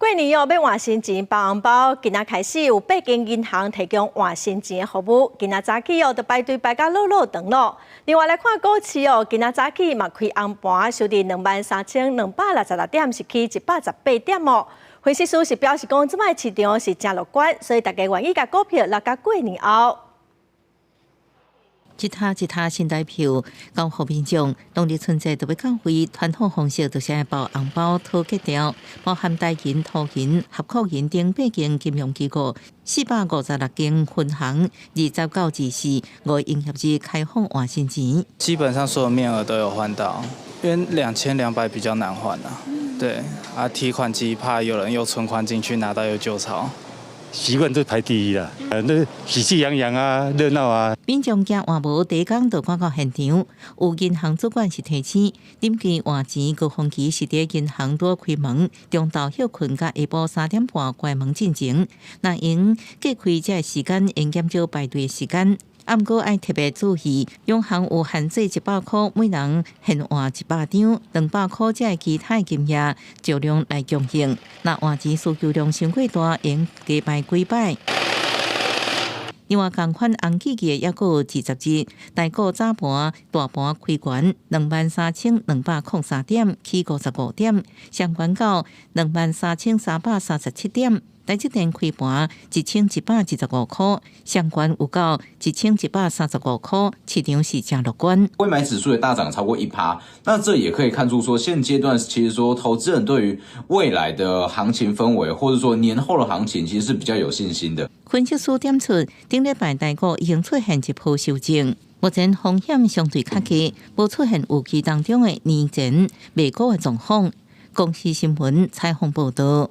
過年哦，欲換新錢包紅包，今仔開始有八間銀行提供換新錢的服務。今仔早起哦，就排隊排甲落落長囉。另外來看股市哦，今仔早起嘛開紅盤，收佇23,266點，是起118點哦。分析師是表示講，這擺市場是誠樂觀，所以大家願意共股票落甲過年後。一沓一沓新台票交予民眾，農曆春節就欲到位，傳統方式就是愛包紅包討吉兆，包含台銀、土銀、合庫銀等八間金融機構，456間分行，29到24五營業日開放換新錢。基本上所有面額都有換到，因為2200比較難換啊。對，啊提款機怕有人又存款進去拿到又舊鈔。習慣都排第一啦，那喜氣洋洋啊，熱鬧啊。民眾驚換無，第一工就趕到現場。有銀行主管是提醒，臨時換錢高峰期是佇銀行拄開門，中晝歇睏佮下晡3點半關門進前，若用隔開這个時間，會減少排隊時間。啊，毋過愛特別注意，央行有限制100塊，每人限換100張，200塊才會其他金額照量來供應。若換錢需求量傷過大，會加排幾擺。另外，仝款紅記記的猶閣有20日，台股早盤大盤開懸23,203點，起55點，上懸到23,337點。台積電開盤1125塊，上懸有到1135塊，市場是誠樂觀。櫃買指數也大漲超過1趴，那這也可以看出說，現階段其實說投資人對於未來的行情氛圍，或者說年後的行情，其實是比較有信心的。分析師點出，頂禮拜台股已經出現一波修正，目前風險相對較低，無出現預期當中的年前賣股的狀況。公視新聞採訪報導。